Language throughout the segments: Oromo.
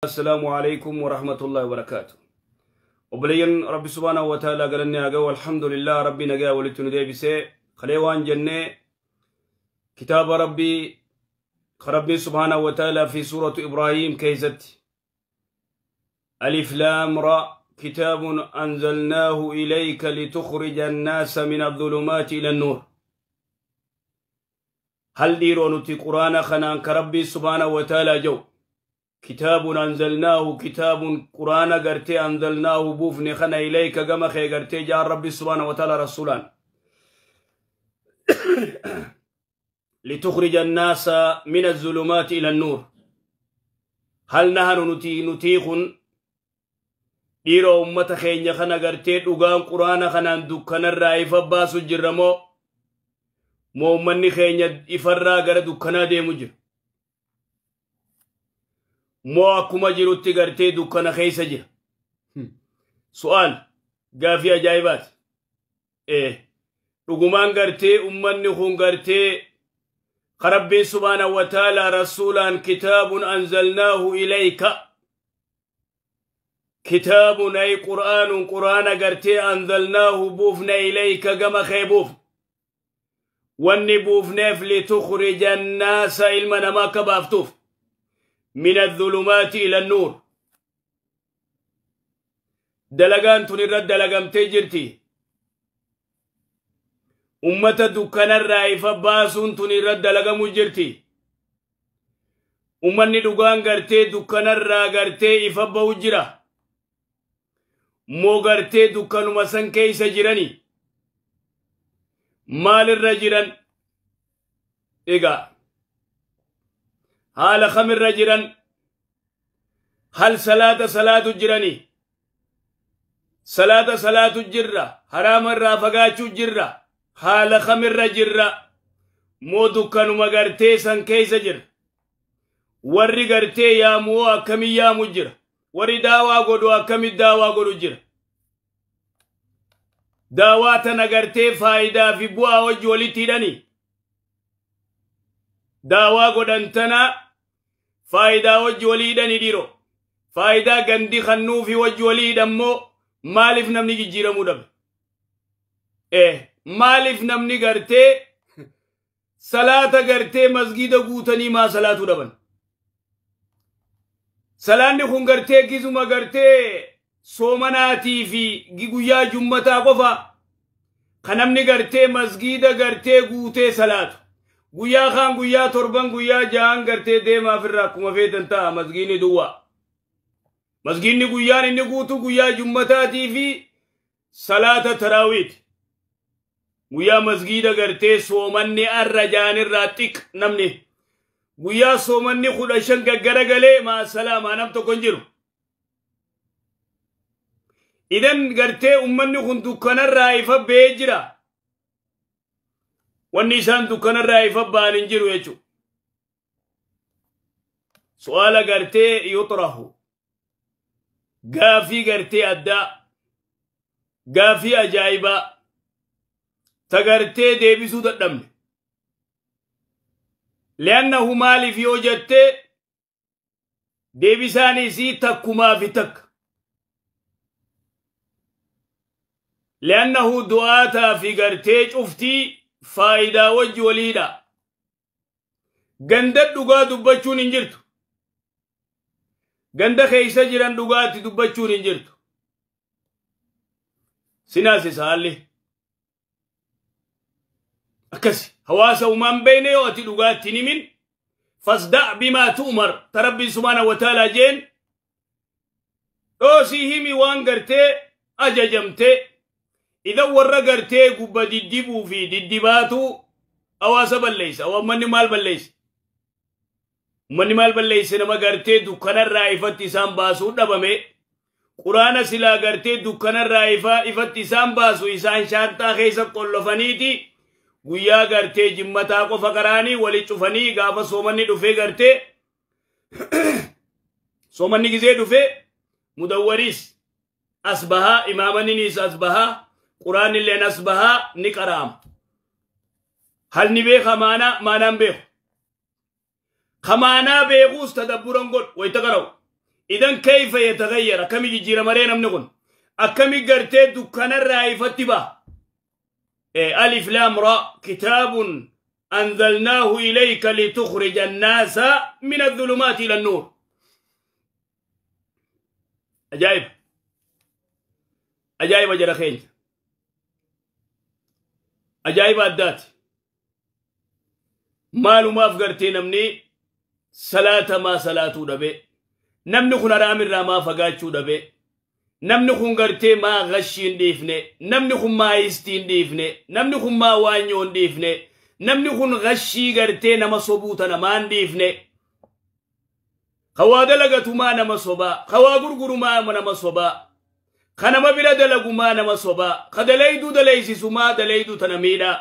السلام عليكم ورحمة الله وبركاته. وبلين رب سبحانه وتعالى قالني أقوى الحمد لله ربي نجا ولتندي بسي خليوان جنة كتاب ربي ربي سبحانه وتعالى في سورة إبراهيم كيزت ألف لام را كتاب أنزلناه إليك لتخرج الناس من الظلمات إلى النور. هل ديرونتي قرآن خنان كربي سبحانه وتعالى جو كتاب أنزلناه كتاب قرآن قرتي أنزلناه بوفني خنا إليك قم خي قرتي جاء ربي سبحانه وتعالى رسولا لتخرج الناس من الظلمات إلى النور. هل نهن نتيخ ديرو أمة خين خنا قرتي دقان قرآن خنا دكان الرائفة باسو جرمو مؤمن خين إفرا قر دكانا دي مجر مو akkuma jirutti gartee dukkana keessa jira. Su'aal gaafii ajaa'ibaati. Dhugumaan gartee ummanni kun gartee Rabbiin subhaanahu wa ta'ala rasuulaan kitaabun anzalnaahu ilayka kitaabun ay qur'aanun qur'aana gartee anzalnaahu buufna ilayka gama kee buuf wanni buufneef litukhrija annaasa ilma namaa akka baaftuuf من الظلمات إلى النور. دلقان تنرد دلقام تجرتي أمة دكان الرائفة باسون تنرد دلقام جرتي أمني دقان غرتي دكان الرا غرتي إفبا وجرة مو غرتي دكان مسن كيس جراني مال الرجران إيقا حال خمر رجران هل صلاة صلاة جراني صلاة صلاة جرة حرام الرافقات جرة حال خمر رجرة مو دكانو مغرتي سن كيس جر وري غرتي يا مو أكمي يا مجر وري داوا قدو أكمي داوا قدو جر داوا تنغرتي فايدة في بوا وجولي تيراني داوا قدنتنا فايدة وجه وليدا نديرو فايدة غندي خنو في وجه وليدا مو مالف نمني جيرا مودب ايه مالف نمني غرتي صلاة غرتي مسجد غوتني ما صلاة دبن صلاة خون غرتي كيزوما غرتي سومناتي في غيا جمتا قفا خنمني غرتي مسجد غرتي غوتي صلاة guyyaa kaan guyyaa torban guyyaa ja'an gartee deemaa firraa akkuma feetan ta'a masgiinni duwwaa. Masgiinni guyyaan inni guutu guyyaa jummataatii fi salaata taraawiiti. Guyyaa masgiida gartee soomanni arra ja'anirraa xiq namni. Guyyaa soomanni 15 gaggaragalee maa salaamaa nam tokko hin jiru. Idan gartee ummanni kun dukkanarraa ifa ba'ee jira. Wanni isaan dukkanarraa ifa ba'an hin jiru jechuudha. Su'aala gartee yuxrahu gaafii gartee addaa gaafii ajaa'ibaa ta gartee deebisuu dadhabne. Li'annahu maaliif yoo jette deebisaan isii takkumaa fi takka. Li'annahu du'aataa fi gartee cuftii faayidaa wajji waliidha. Ganda dhugaa dubbachuun hin jirtu. Ganda keessa jiran dhugaatti dubbachuun hin jirtu. Sinaasisa haalli. Akkasi hawaasa uumaan beekne yoo ati dhugaatti hin himin fasda' bimaa tu'mar ta Rabbiin subhaanahu wa ta'aalaa jeen dhoosii himi waan gartee ajajamtee idan warra gartee gubba diddibuu fi diddibaatu hawaasa balleessa. Uummanni maal balleessa? Uummanni maal balleessa? Nama gartee dukkanarraa ifatti isaan baasuu dhabame. Quraana silaa gartee dukkanarraa ifatti isaan baasu isaan shaantaa keessa qollofaniiti guyyaa gartee jimmataa qofa qaraanii wali cufanii gaafa soomanni dhufee gartee soomanni gizee dhufee mudawwariis as bahaa imaamaninis as bahaa قرآن اللي نسبها نقرام هل نبيخ مانا مانا بيخ خمانا بيخوس تدبرن قل ويتقرأ Idan kayfa yataghayyar akkami jijjiirama ree namni kun? Akkami gartee dukkanarraa ifatti ba'a? Alif laam ra kitaabun anzalnaahu ilayka litukhrija annaasa min adh-dhulumaati ila an-nuur. Ajaa'ib! Ajaa'iba jara keenya. Ajaa'iba addaati. Maalumaaf gartee namni salaata maa salaatuu dhabe? Namni kun haraamirraa maa fagaachuu dhabe? Namni kun gartee maa gashii hin dhiifne? Namni kun maa istii hin dhiifne? Namni kun maa waanyoo hin dhiifne? Namni kun gashii gartee nama sobuu tana maa hin dhiifne? Kawaa dalagatu maa nama sobaa? Kawaa gurguru maa nama sobaa? Ka nama bira dalagu maa nama sobaa? Ka dalayduu dalaysisu maa dalayduu tana miidhaa?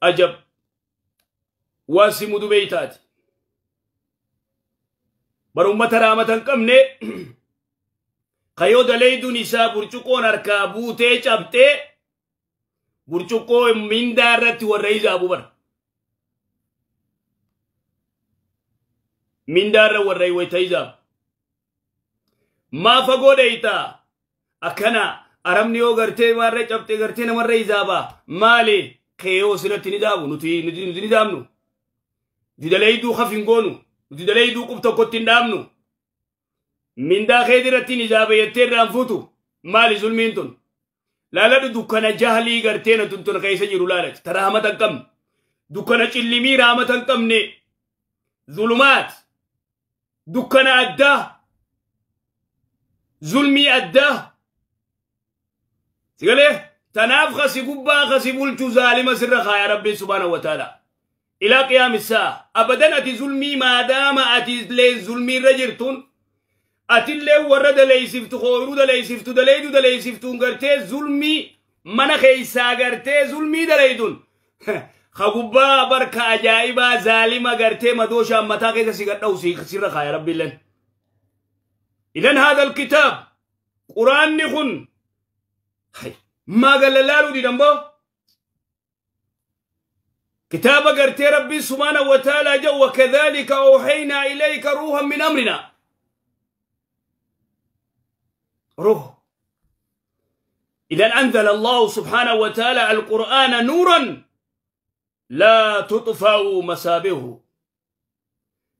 Ajab! Waan si mudu beeytaati. Bar ummata raamata hin qabne kayoo dalayduun isaa burcuqqoon harkaa buutee cabxee burcuqqoo mindaa irratti warra izaabu bara. Mindaa irra warra wayita izaabu. Maa fagoo dheeytaa? Akkana arabni yoo gartee maarree cabxee gartee namarra izaabaa maali? Keeyoo sirratti ni daabu nuti ni daabnu. Nuti dalayduu haf hin goonu. Nuti dalayduu qub tokkotti hin dhaabnu. Mindaa kee irratti ni izaaba jettee irraan fuutu. Maali zulmiin tun? Laaladhu dukkana jahlii gartee na tun keessa jiru laalati. Ta rahmata hin qabne. Dukkana cillimii rahmata hin qabne. Zulumaat. Dukkana addaa. Zulmii addaa. Sigalee? Tanaaf khasi gubbaa khasi bulchu zaalima sirra kaaya Rabbiin subhaanahu wa ta'ala. Ilaa qiyaami saa. Abadan ati zulmii maadaama ati illee zulmii irra jirtuun atillee warra daleeysiftu hooyruu daleeysiftu daleeyduu daleeysiftuun gartee zulmii mana keeysaa gartee zulmii daleeyduun ka gubbaa barka ajaa'ibaa zaalima gartee madooshaan mataa keessa si gadha'u sirra kaaya Rabbiilleen. Idan haadha alkitaab quraanni kun ما قال لا دي دمبو كتاب قرتي ربي سبحانه وتعالى جو وكذلك أوحينا إليك روحا من أمرنا. روح. إذا أنزل الله سبحانه وتعالى القرآن نورا لا تطفأ مسابه.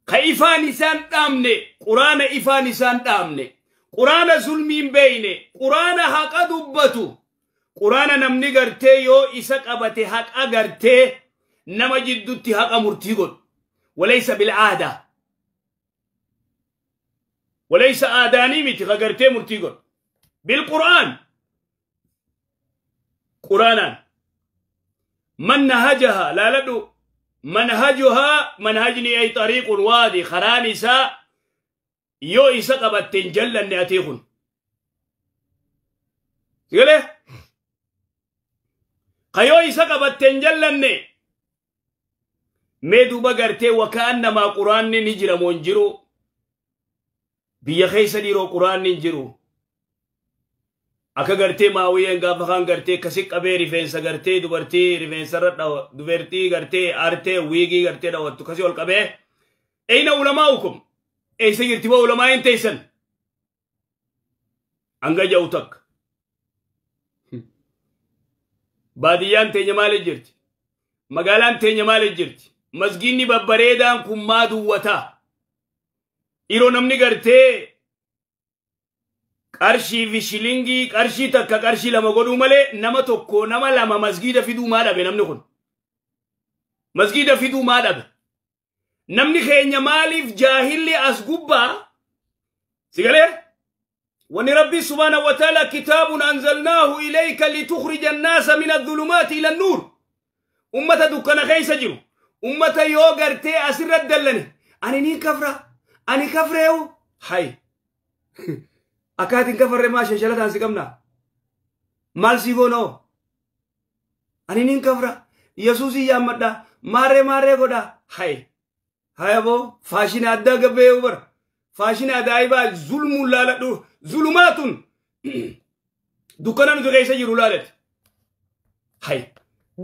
كيف نسان دامني قرآن إفا نسان دامني قرآن ظلمين بيني قرآن حق دبته قرآن نمني غرتي يو إسا قبتي حق أغرتي نما جدوتي حق مرتي قد وليس بالعادة وليس آداني متي غرتي مرتي قد بالقرآن. قرآنا من نهجها لا لدو منهجها منهجني أي طريق وادي خرانسا يو إسا قبتين جلا نأتيخن. سيقوله قيو إسا قبتين جلن ميدو بغرتي وكأنما قرآن نجر منجرو بيا خيسا ديرو قرآن نجرو akka gartee maawiyeen gaafa kaan gartee kasi qabee rifeensa gartee dubartii rifeensa irra dubartii gartee aartee wiigii gartee dhawattu kasi ol qabee eyna ulamaa'ukum eessa jirti boo ulamaa hin teessan hanga ja'u takka baadiyyaan teenya maaliif jirti magaalaan teenya maaliif jirti masgiinni babbareedaan kun maa duwwataa yeroo namni gartee qarshii fi shilingii qarshii takka qarshii lama godhuu malee nama tokko nama lama masgiida fiduu maa dhabe namni kun masgiida fiduu maa dhabe namni keenya maaliif jaahilli as gubbaa sigalee wani rabbi subhaanahu wa ta'ala kitaabun anzalnaahu ilayka litukhrija annaasa min adh-dhulumaati ila an-nuur ummata dukkana keessa jiru ummata yoo gartee asirra dallane ani ni kafra ani kafreewu hay akkaatiin kafarre maa sheshalataan si qabna maal sii goonoo ani nin kafra yesuusii yaammadha maarree maarree godha hay hayaboo faashina addaa gabbeeyu bara faashina adaa'ibaa zulmuun laaladhu zulumaatun dukkana nuti keessa jiru laalati hay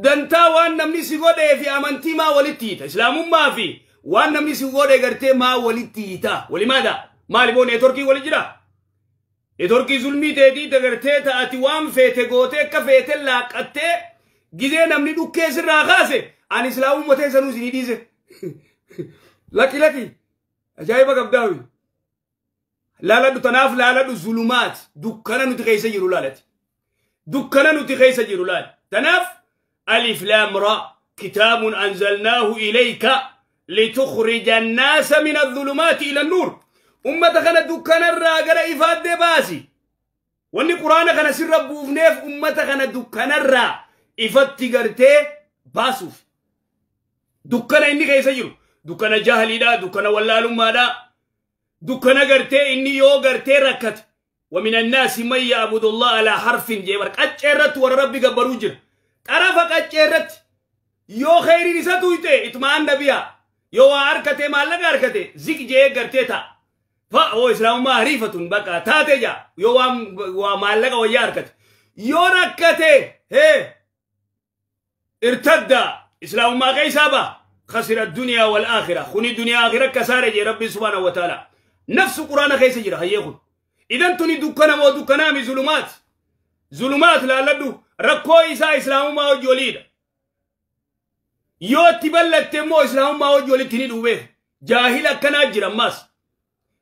Dantaa waan namni si godhee fi amantii maa walitti hiita. Islaamummaa fi waan namni si godhe gartee maa walitti hiita. Walimaadha. Maali boo neetworkii wali jira? Neetworkii zulmii teetii gartee ta'ati waan feete gootee akka feete laaqattee gizee namni dhukkee sirraa kaase ani islaamummaa teessanuu isinii dhiise. Laki laki. Ajaa'iba qabdaawi. Laaladhu tanaaf laaladhu zulumaat dukkana nuti keessa jiru laalati. Dukkana nuti keessa jiru laal. Tanaaf ألف لام را كتاب أنزلناه إليك لتخرج الناس من الظلمات إلى النور. أمة خنا دكان الرا قال إفاد باسي. واني قرآن خنا سر ربوفنيف أمة خنا دكان الرا إفاد تقرتي باسوف. دكان إني كيسا جرو. دكان جاهلي دا دكان ولالو ما دا دكان قرتي إني يو قرتي ركت. ومن الناس من يعبد الله على حرف جيبرك أجرت وربي قبروجر. طرفك أجرت يو خيري نساتويته إطمئن بيا يو أركته مالك أركته زيك جي قرتي تا فا إسلام ما حريفة بقى تاتي جا يو مالك ويا أركته يو ركته هي ارتد إسلام ما كيسابا خسر الدنيا والآخرة خوني الدنيا آخرة كسارة جي ربي سبحانه وتعالى نفس القرآن خيس جرا هيخون. إذن تني دكنا مو دكنا مي ظلمات ظلمات لا لدو ركو إسا إسلام ما هو جوليد يو تبلت مو إسلام ما هو جوليد تني دوبه جاهل كنا جرماس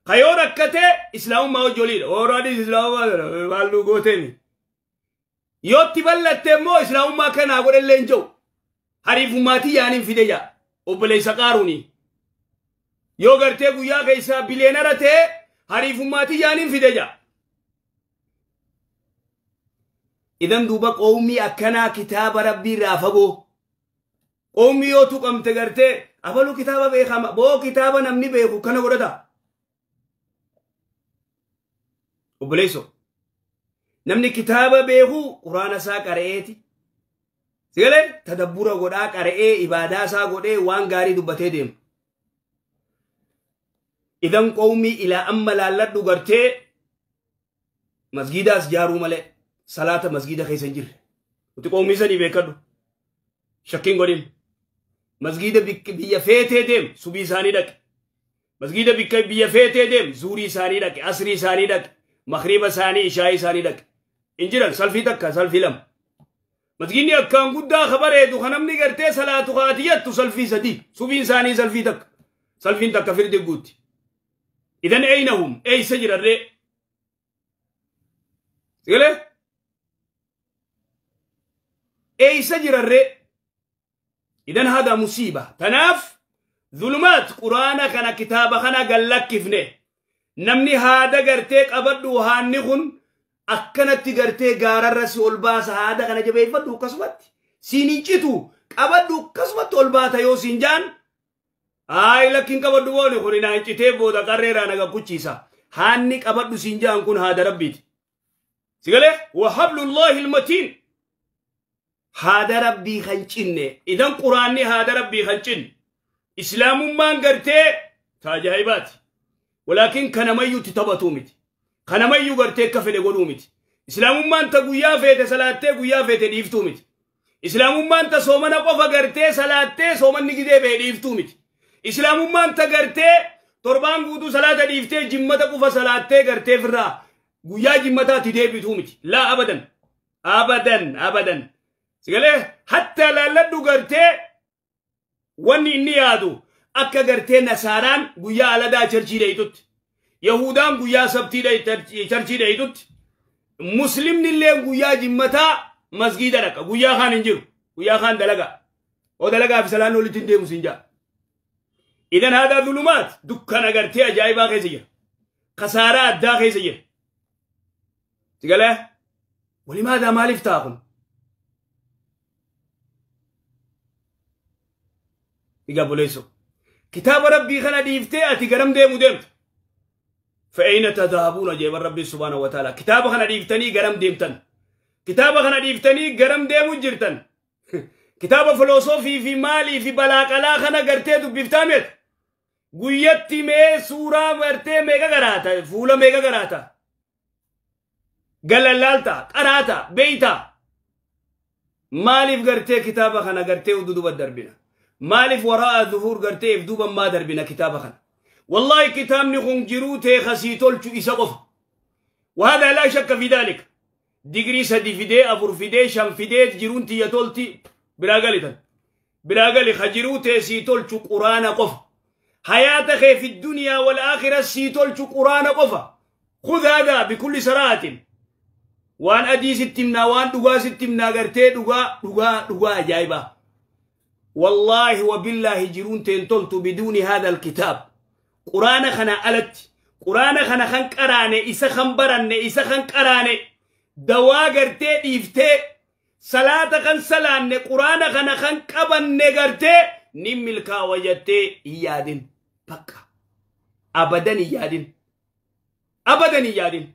خيو ركته إسلام ما هو جوليد أورادي إسلام ما بالو غوتني يو تبلت مو إسلام ما كنا أقول اللينجو حريف ماتي يعني في دجا وبليس قاروني يو غرتي غيا كيسا بلينرته حريف ماتي يعني في دجا. إذن دوبا قومي أكنا كتاب ربي رافقو قومي يوتو قم تغرتي أبلو كتاب بيخام بو كتاب نمني بيخو كنا قرأتا وبليسو نمني كتاب بيخو قرآن سا قرأتي سيغلي تدبور قرآ قرأي إبادة سا قرأي وان غاري دوبتي ديم. إذن قومي إلى أما لالدو غرتي مسجداس جارو ملي صلاة مسجد خيسن جير وتقومي سني بيكدو شكين غورين مسجد بيا فيته ديم سبي ساني دك مسجد بيا فيته ديم زوري ساني دك عصري ساني دك مغرب ساني عشاء ساني دك انجرن سلفي تك سلفي لم مسجدني اكان غدا خبر دو خنمني غرتي صلاة خاتيت سلفي سدي سبي ساني سلفي تك سلفين تك كفر دي غوت. إذن أينهم أي سجر الري سيله أي سجر الري. إذن هذا مصيبة. تناف ظلمات قرآن كان كتاب خنا قال لك كيفني نمني هذا قرتيك أبدو هانيخن أكنت قرتي غار الرسول باس هذا كان جبي فدو كسبت سينين جتو أبدو كسبت الباتا يو سينجان آي لكن كبدو بوني خورينا انتي بودا قريرا نغا كوتشيسا هانيك أبدو سينجان كون هذا ربيت سيقاله وحبل الله المتين هذا ربي خنچنه. إذن قرآني هذا ربي خنچن إسلام ما قرتي تاجايبات ولكن كنميو تتبطومت كنميو قرتي كفل قلومت إسلام ما انت قويا فيت صلاتي قويا فيت ديفتومت إسلام ما انت صومنا قفا قرتي صلاتي صومن نجدي بي ديفتومت إسلام ما انت قرتي تربان قودو صلاة ديفتي جمتا قفا صلاتي قرتي فرا قويا جمتا تديبتومت لا أبدا أبدا أبدا سيقاله حتى لا لدو قرتي واني إني يادو أكا قرتي نصاران قويا لدا چرچي ديتوت يهودان قويا سبتي چرچي ديتوت مسلم نلين قويا جمتا مسجد لك قويا خان انجرو قويا خان دلقا ودلقا في سلانو لتندي مسنجا. إذن هذا ظلمات دكان قرتي أجايبا خيسير خسارات دا خيسير سيقاله ولماذا ما لفتاكم يقابليسو كتاب ربي خنا ديفتي أتي قرم ديمو ديمت فأين تذهبون جيب ربي سبحانه وتعالى كتاب خنا ديفتني قرم ديمتن كتاب خنا ديفتني قرم ديمو جرتن كتاب فلسفي في مالي في بلاقلا خنا قرتي دبفتامت قيتي مي سورة مرتي ميغا قراتا فولا ميغا قراتا قللالتا قراتا بيتا Maaliif gartee kitaaba kana gartee ududuba darbina? Maaliif waraa'a zuhuur gartee if duuba maa darbina kitaaba kana? Wallaahi kitaabni kun jiruu tee kasii tolchu isa qofa. وهذا لا شك في ذلك. Digirii 3 fidee 4 fidee 5 fidee jiruun tiyya tolti biraa galitan. Biraa gali ka jiruu tee sii tolchu quraana qofa. Hayaata kee fi duniyaa wal aakhira sii tolchu quraana qofa. خذ هذا بكل صراحة. Waan adii sitti himnaa, waan dhugaa sitti himnaa, gartee dhugaa dhugaa dhugaa ajaa'ibaa. والله وبالله jiruun teen toltu بدون هذا الكتاب. Quraana kana alatti, quraana kana kan qaraane, isa kan baranne, isa kan qaraane, dawaa gartee dhiiftee, salaata kan salaanne, quraana kana kan qabanne gartee ni milkaawa jettee hin yaadin. Bakka abadan hin yaadin, abadan hin yaadin.